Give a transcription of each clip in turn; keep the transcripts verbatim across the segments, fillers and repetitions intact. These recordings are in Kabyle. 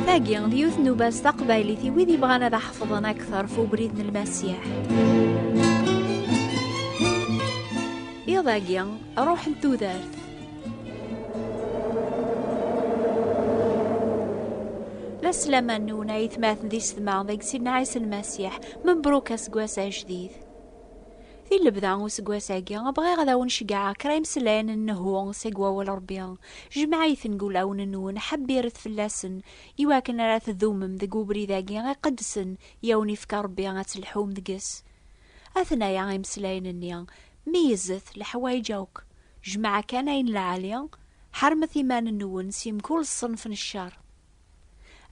Tagi d yiwet n nnubat taqbaylit i wid yebɣan ad ḥefḍen akteṛ f ubrid n Lmasiḥ. Iḍ-agi, ruḥ n tudert. La sslam-nwen ay atmaten d isetma deg Sidna Ɛisa Lmasiḥ, mebruk aseggas ajdid. Di lebda n useggas-agi, bɣiɣ ad awen-ceggɛeɣ kra imeslayen n nnehhu seg wawal Ṛebbi. Jemɛet-iten deg wulawen-nwen, ḥebbiret fell-asen, iwakken ara tdumem deg ubrid-agi iqedsen i awen-ifka Ṛebbi ad telḥum deg-s. Aten-aya imeslayen-nni, meyyzet leḥwayeǧ akk, jmeɛ kan ayen lɛali, ḥermet iman-nwen si mkul ṣṣenf n ccer.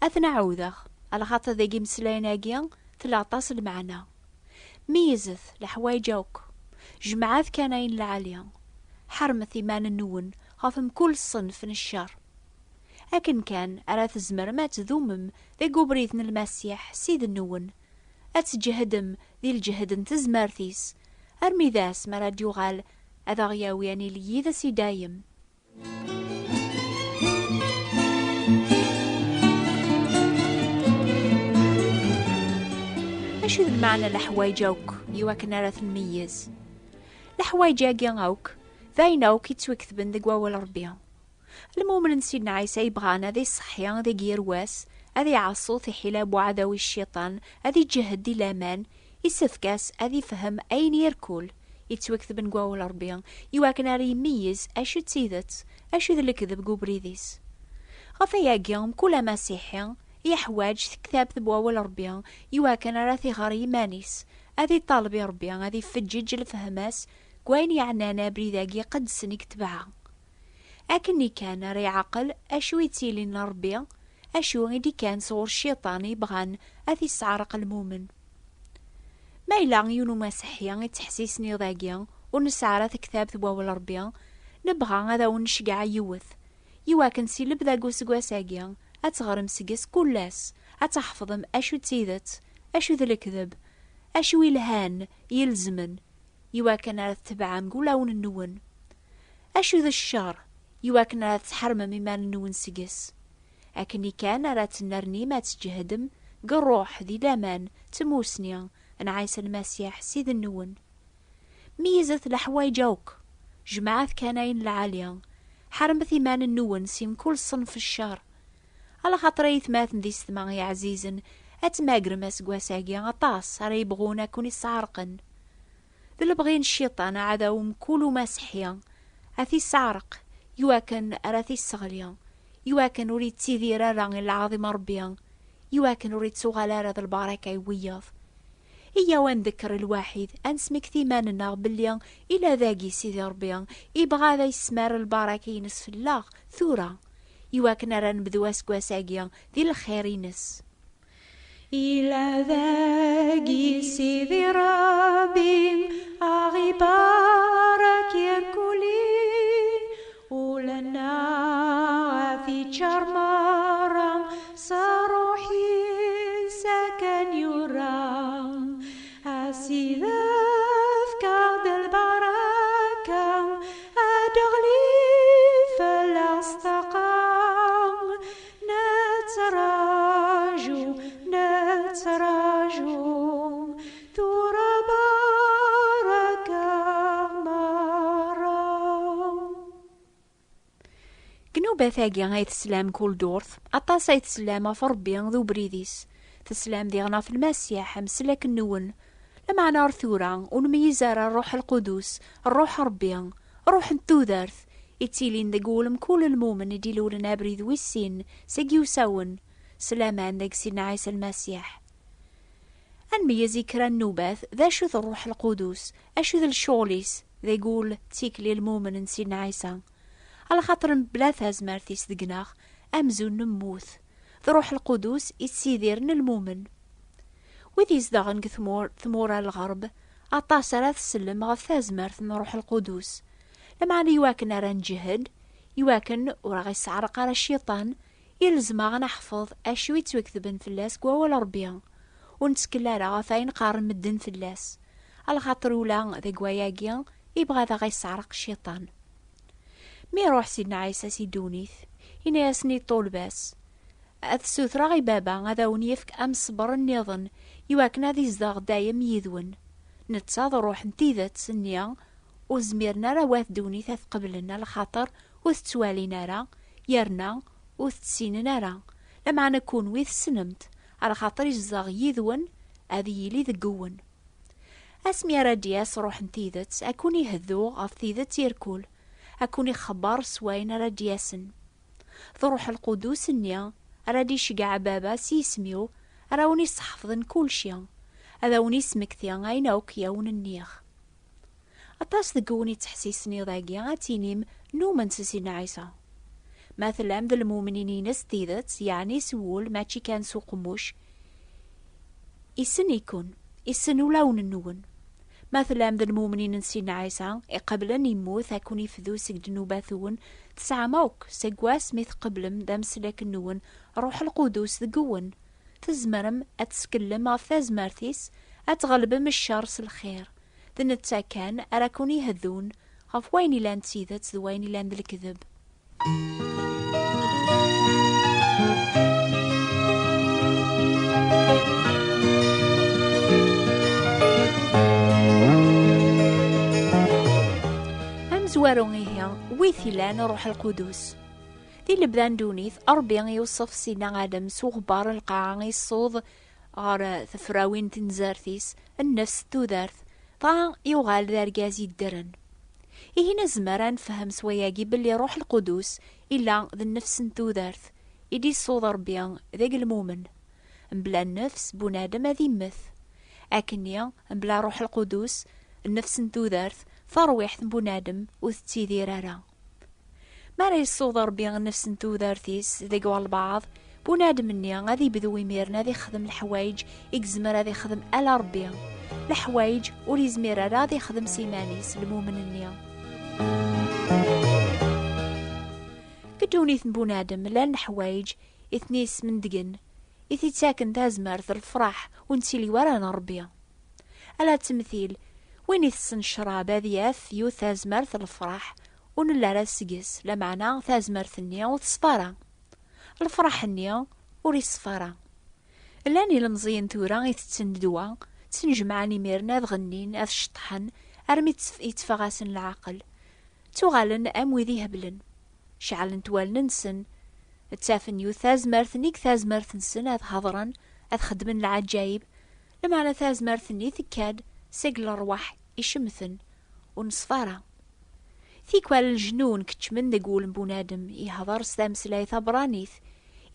Ad ten-ɛawdeɣ, alaxaṭer deg imeslayen-agi tella aṭas n lmeɛna. Meyyzet leḥwayeǧ akk, jemɛet kan ayen lɛali, ḥermet iman-nwen ɣef mkul ṣṣenf n ccer. Akken kan ara tzemrem ad tdumem deg ubrid n Lmasiḥ Ssid-nwen, ad tǧehdem di lǧehd n tezmert-is, armi d ass mi ara d-yuɣal ad aɣ-yawi ad nili yid-s i dayem. Acu d lmeɛna leḥwayeǧ akk iwakken ara ten-meyyez? Leḥwayeǧ-agi akk d ayen akk yettwaketben deg wawal Ṛebbi. Lmumen n Sidna Ɛisa yebɣan ad iṣeḥḥi deg yir wass, ad iɛaṣu tiḥila n uɛdaw i cciṭan, ad iǧehhed di laman, isefk-as ad ifhem ayen irkul yettwaketben deg wawal Ṛebbi, iwakken ara imeyyez acu d tidet, acu d lekdeb deg ubrid-is. Ɣef ayagi, mkul amasiḥi yeḥwaǧ tektabt n wawal Ṛebbi, iwakken ara t-iɣer i yiman-is, ad iṭaleb i Ṛebbi ad ifeǧǧeǧ lefhem-as deg wayen yeɛnan abrid-agi iqedsen i yetbeɛ. Akken kan ara iɛqel acu i d-ttilin n Ṛebbi, acu i d-ikkan sɣur cciṭan yebɣan ad t-isseɛreq lmumen. Ma yella yiwen umaseḥi i ttḥessisen iḍ-agi ur nesɛi ara tektabt n wawal Ṛebbi, nebɣa ad awen-nceggeɛ yiwet, iwakken si lebda n useggas-agi ad teɣrem seg-s kul ass, ad tḥefḍem acu d tidet, acu d lekdeb, acu ilhan, ilezmen, iwakken ara tetbeɛem deg wulawen-nwen. Acu d ccer, iwakken ara tḥermem iman-nwen seg-s. Akken kan ara tennernim ad tǧehdem deg ṛṛuḥ di laman d tmusni n Ɛisa Lmasiḥ Ssid-nwen. Meyyzet leḥwayeǧ akk, jemɛet kan ayen lɛali, ḥermet iman-nwen si mkul ṣṣenf n ccer. Alaxaṭer ay atmaten d isetma iɛzizen, ad tmagrem aseggas-agi aṭas ara yebɣun ad ken-isseɛreqen. D lebɣi n cciṭan aɛdaw mkul umaseḥḥi, ad t-isseɛreq, iwakken ara t-isseɣli, iwakken ur yettidir ara i lɛaḍima Ṛebbi, iwakken ur ittuɣal ara d lbaraka i wiyaḍ. Iyyaw ad ndekker lwaḥid, ad nesmekti iman-nneɣ belli ila dagi Sidi Ṛebbi, ibɣa ad yesmar lbaraka-ines fell-aɣ tura, iwakken ara nebdu aseggas-agi di lxir-ines. Ila dagi Sidi Ṛebbi, aɣ-ibarek irkuli, ul-nneɣ ad t-iččar merra s ṛṛuḥ-is akken yura. A Sidi, efk-aɣ-d lbaraka, ad d-teɣli fell-aɣ ṭṭaqa. Nettraǧu, nettraǧu, tura baraka merra. Deg nnubat-agi ay teslam kul ddurt, aṭas ay teslam ɣef Ṛebbi d ubrid-is. Teslam diɣen ɣef Lmasiḥ, amsel akken nwen. Lameɛna ar tura, ur nmeyyez ara Ṛṛuḥ Lqudus, Ṛṛuḥ Ṛebbi, Ṛuḥ n tudert, ittilin deg wul mkul lmumen i d-ilulen abrid wis sin seg yiwsawen, s laman deg Sidna Ɛisa Lmasiḥ. Ad nmeyyez i kra n nnubat d acu d Ṛṛuḥ Lqudus, acu d lecɣel-is deg wul d tikli lmumen n Sidna Ɛisa. Alaxaṭer mebla tazmert-is deg-neɣ, amzun nemmut. D Ṛṛuḥ Lqudus i ssidiren lmumen. Wid izedɣen deg tmur-, tmura n lɣerb, aṭas ara tsellem ɣef tazmert n Ṛṛuḥ Lqudus. Lameɛna iwakken ara nǧehhed, iwakken ur aɣ-isseɛreq ara cciṭan, ilzem-aɣ ad neḥfeḍ acu i ttwaketben fell-as deg wawal Ṛebbi, ur nettkel ara ɣef ayen qqaren medden fell-as, alaxaṭer ula deg wayagi ibɣa ad aɣ-isseɛreq cciṭan. Mi iṛuḥ Sidna Ɛisa si ddunit, ini-asen i ṭṭulba-s, Ad sutreɣ i Baba ad awen-yefk amesber nniḍen, iwakken ad izdeɣ dayem yid-wen. Netta d Ṛuḥ n tidet-nni, ur zmiren ara wat ddunit ad t-qeblen, alaxaṭer ur t-ttwalin ara, yerna ur t-ssinen ara. Lameɛna kunwi tessnem-t, alaxaṭer izdeɣ yid-wen, ad yili deg-wen. Asmi ara d-yas Ṛuḥ n tidet, ad ken-iheddu ɣef tidet irkul, ad ken-ixebber s wayen ara d-yasen. D Ṛuḥ Lqudus-nni ara d-iceggeɛ Baba s yisem-iw, ara wen-isseḥfḍen kulci, ad awen-ismekti ayen akk i awen-nniɣ. Aṭas deg-wen ittḥessisen iḍ-agi, ad tinim numen s Sidna Ɛisa. Ma tellam d lmumnin-ines s tidet, yeɛni s wul, mačči kan s uqemmuc, issen-iken, issen ulawen-nwen. Ma tellam d lmumnin n Sidna Ɛisa, iqeblen immut ad ken-ifdu seg ddnubat-nwen, tesɛam akk, seg wass mi tqeblem d ameslak-nwen Ṛuḥ Lqudus deg-wen, tzemrem ad tettkellem ɣef tazmert-is, ad tɣelbem ccer s lxir. D netta kan ara ken-iheddun ɣef wayen ilan d tidet d wayen ilan d lekdeb. Amezwaru ihi, wi t-ilan Ṛuḥ Lqudus? Di lebda n ddunit, Ṛebbi iweṣṣef Sidna Adem s uɣebbar n lqaɛa, iṣṣuḍ ɣer tefrawin n tenzart-is, nnefs d tudert, dɣa yuɣal d argaz yeddren. Ihi nezmer ad nefhem s wayagi belli Ṛuḥ Lqudus illa d nnefs n tudert i d-iṣṣuḍ Ṛebbi deg lmumen. Mebla nnefs, bunadem ad immet. Akkenni, mebla Ṛuḥ Lqudus, nnefs n tudert, tarwiḥt n bunadem ur tettidir ara. Mi ara yessuḍ Ṛebbi nnefs n tudert-is deg walbeɛḍ, bunadem-nni ad ibdu imiren ad ixdem leḥwayeǧ i yezmer ad ixdem ala Ṛebbi, leḥwayeǧ ur izmir ara ad ixdem s iman-is lmumen-nni. Deg ddunit n bunadem llan leḥwayeǧ i ten-ismendgen, i t-ittaken tazmert d lefṛaḥ ur nettili wara n Ṛebbi. Ala ttemtil, win itessen ccrab ad yaf yiwet tazmert n lefṛaḥ ur nelli ara seg-s, lameɛna tazmert-nni ur teṣfa ara. Lefṛaḥ-nni ur iṣfa ara. Llan ilemẓiyen tura itetten ddwa, ttnejmaɛen imiren ad ɣennin, ad ceṭṭḥen, armi ttef-, itteffeɣ-asen leɛqel. Ttuɣalen am wid iheblen. Ceɛlent wallen-nsen, ttafen yiwet tazmert nnig tazmert-nsen ad hedṛen, ad xeddmen lɛaǧayeb, lameɛna tazmert-nni tekka-d seg lerwaḥ icemten, ur neṣfa ara. Tikwal leǧnun keččmen deg wul n bunadem, ihdeṛ s tameslayt tabṛanit,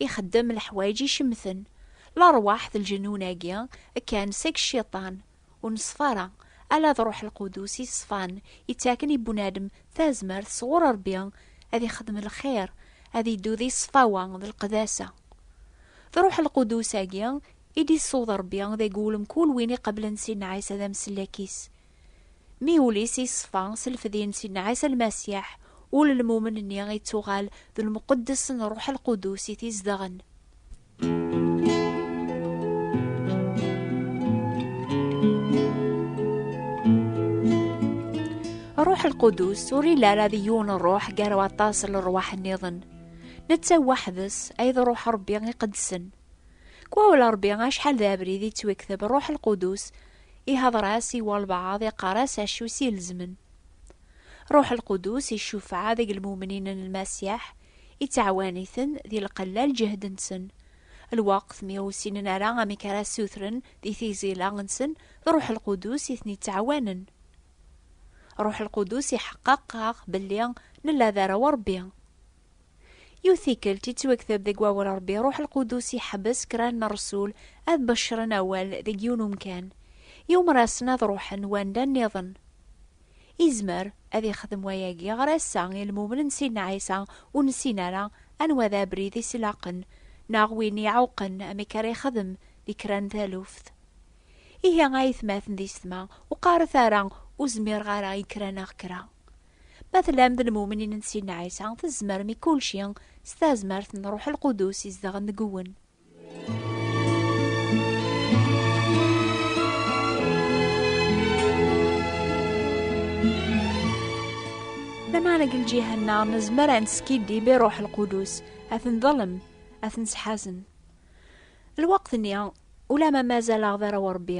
ixeddem leḥwayeǧ icemten. Lerwaḥ d leǧnun-agi kkan seg cciṭan, ur neṣfa ara, ala d Ṛuḥ Lqudus iṣfan, ittaken i bunadem tazmert sɣur Ṛebbi ad ixdem lxir, ad iddu di ṣṣfawa d leqdasa. D Ṛuḥ Lqudus-agi i d-iṣṣuḍ Ṛebbi deg wul mkul win iqeblen Sidna Ɛisa d amsellek-is. Mi ul-is iṣfa s lefdi n Sidna Ɛisa Lmasiḥ, ul n lmumen-nni ittuɣal d lmuqeddes n Ṛuḥ Lqudus i t-izedɣen. Ṛuḥ Lqudus ur illi ara d yiwen ṛṛuḥ gar waṭas n lerwaḥ nniḍen. Netta weḥd-s ay d Ṛuḥ Ṛebbi iqedsen. Deg wawal Ṛebbi, acḥal d abrid i yettwikteb Ṛuḥ Lqudus, ihdeṛ-as i walbeɛḍ, iqqar-as acu i s-ilezmen. Ṛuḥ Lqudus icufeɛ deg lmumnin n Lmasiḥ, ittɛawan-iten di lqella lǧehd-nsen. Lweqt mi ur ssinen ara amek ara ssutren di tigzila-nsen, d Ṛuḥ Lqudus i ten-ittɛawanen. Ṛuḥ Lqudus iḥeqqeq-aɣ belli nella d arraw n Ṛebbi. Yiwet tikkelt ittwakteb deg wawal Ṛebbi, Ṛuḥ Lqudus iḥbes kra n ṛṛsul ad beccren awal deg yiwen umkan. Yumer-asen ad ṛuḥen wanda nniḍen. Izmer ad ixdem wayagi ɣer ass-a i lmumen n Sidna Ɛisa ur nessin ara anwa d abrid i s-ilaqen, neɣ win iɛewqen amek ara ixdem di kra n taluft. Ihi ay atmaten d yessetma, ur qqaret ara ur zmireɣ ara i kra neɣ kra. Ma tellam d lmumnin n Sidna Ɛisa, tzemrem i kulci s tazmert n Ṛuḥ Lqudus izedɣen deg-wen. Lameɛna deg lǧiha-nneɣ nezmer ad neskiddib i Ṛuḥ Lqudus, ad t-nḍellem, ad ten-sḥazen. Lweqt-nni, ulamma mazal-aɣ d arraw n Ṛebbi,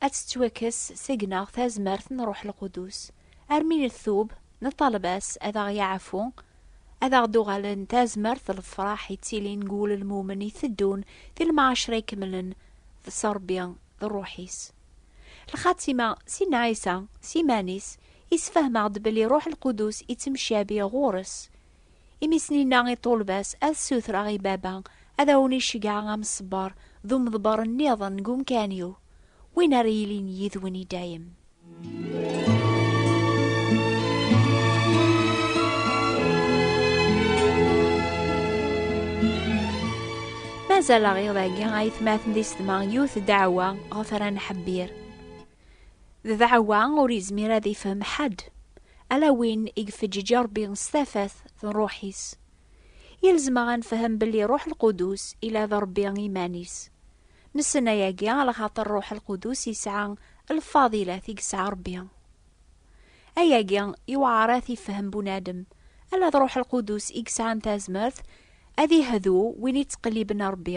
ad tettwakkes seg-neɣ tazmert n Ṛuḥ Lqudus, armi nettub, neṭṭaleb-as ad aɣ-yeɛfu, ad aɣ-d-uɣalen tazmert d lefṛaḥ yettilin deg wul n lmumen iteddun di lemɛacra ikemlen s Ṛebbi d Ṛṛuḥ-is. Lxatima, Sidna Ɛisa, s iman-is, isfehmeɣ-d belli Ṛuḥ Lqudus ittemcabi ɣur-s. Imi s-ninna iṭuleb-as ad ssutreɣ i Baba ad awen-iceggeɛ amṣebber d umeḍber nniḍen deg umkan-iw, win ara yilin yid-wen i dayem. Mazal-aɣ iḍ-agi, aytmaten d isetma, yiwet ddeɛwa ɣef ara nḥebbir. D ddeɛwa ur yezmir ad ifhem ḥedd, ala win i ifeǧǧeǧ Ṛebbi s tafat n Ṛuḥ-is. Yelzem-aɣ ad nefhem belli Ṛuḥ Lqudus ila d Ṛebbi iman-is. Nessen ayagi, ala xaṭer Ṛuḥ Lqudus yesɛa lfaḍilat i yesɛa Ṛebbi. Ayagi yewɛer ad t-ifhem bunadem, ala d Ṛuḥ Lqudus i yesɛan tazmert ad ihdu win ittqelliben Ṛebbi,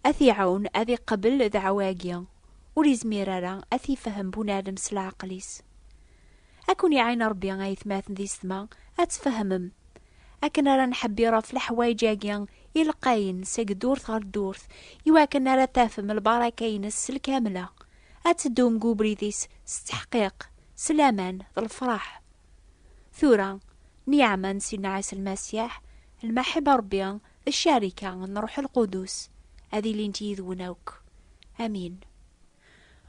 ad t-iɛawen ad iqbel ddeɛwa-agi. Ur izmir ara ad t-ifhem bunadem s leɛqel-is. Ad ken-iɛin Ṛebbi, aytmaten d isetma, ad tfehmem. Akken ara nḥebbir ɣef leḥwayeǧ-agi ilqayen seg ddurt ɣer ddurt, iwakken ara tafem lbaraka-ines s lkamla, ad teddum deg ubrid-is s tteḥqiq, s laman d lefṛaḥ. Tura, nniɛma n Sidna Ɛisa Lmasiḥ, lmaḥibba n Ṛebbi, d ccarika n Ṛuḥ Lqudus, ad ilint yid-wen akk. Amin.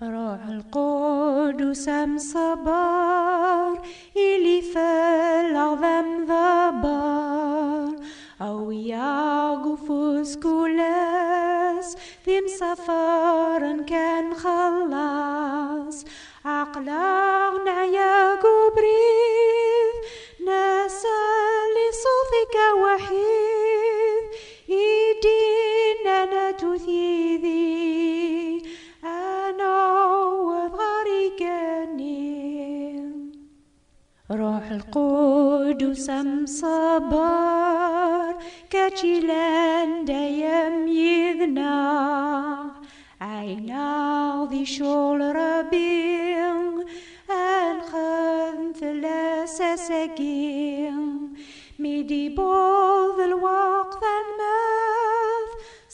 Ṛuḥ Lqudus amṣebber, ili fell-aɣ d amḍebber, awi-yaɣ deg ufus kul ass, d imsafaren kan nxellas. Aql-aɣ neɛya deg ubrid, nsell i ṣṣut-ik aweḥḥid, i d-innan: "Atut yid-i, ad naweḍ ɣer igenni." Ṛuḥ Lqudus amṣebber, kečč ilan dayem yid-neɣ. Ɛinnaɣ di ccɣel Ṛebbi, ad nxedm fell-as ass-agi. Mi d-iwweḍ lweqt ad nmet,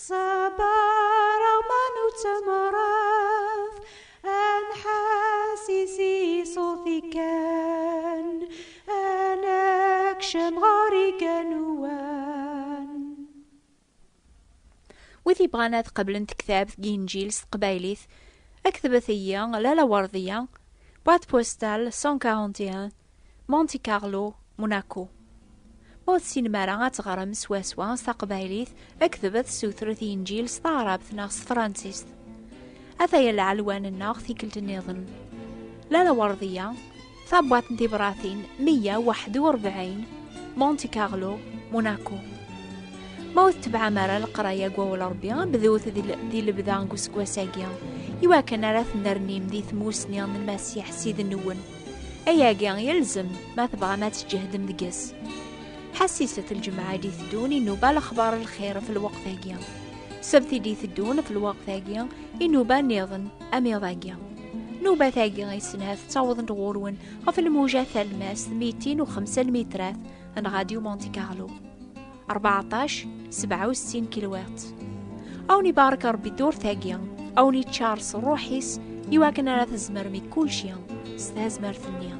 ṣebber aman ur ttemmret, ad nḥessis i ṣṣut-ik kan, ad nekcem ɣer igenwan. Wid yebɣan ad qeblen tektabt n Yinǧil s teqbaylit, ketbet-iyi Lalla Werdiya, boîte postale cent quarante et un, Monte Carlo, Monaco. Ma ur tessinem ara ad teɣrem swaswa s taqbaylit, ketbet, sutret Yinǧil s taɛrabt neɣ s tefransist. Ataya lɛelwan-nneɣ tikkelt nniḍen. Lalla Werdiya, tabwaṭ n tibratin meyya u waḥed u rebɛin, Monte Carlo, Monaco. Ma ur tettebɛem ara leqraya deg wawal Ṛebbi, bdut di l-, di lebda n useggas-agi, iwakken ara tennernim di tmusni n Lmasiḥ Ssid-nwen. Ayagi yelzem ma tebɣam ad tǧehdem deg-s. Ḥassiset lǧemɛa i d-iteddun i nnuba lexbar n lxir f lweqt-agi. Ssebt i d-iteddun f lweqt-agi i nnuba nniḍen am iḍ-agi. Nnubat-agi i snat ttawḍent ɣur-wen ɣef lmuja talmast mitin u xemsa lmitrat n Radio Monte Carlo. Rbeɛṭac sebɛa u settin kilowatt. A wen-ibarek Ṛebbi ddurt-agi, a wen-iččar s ṛṛuḥ-is, iwakken ara tzemrem i kulci s tazmert-nni.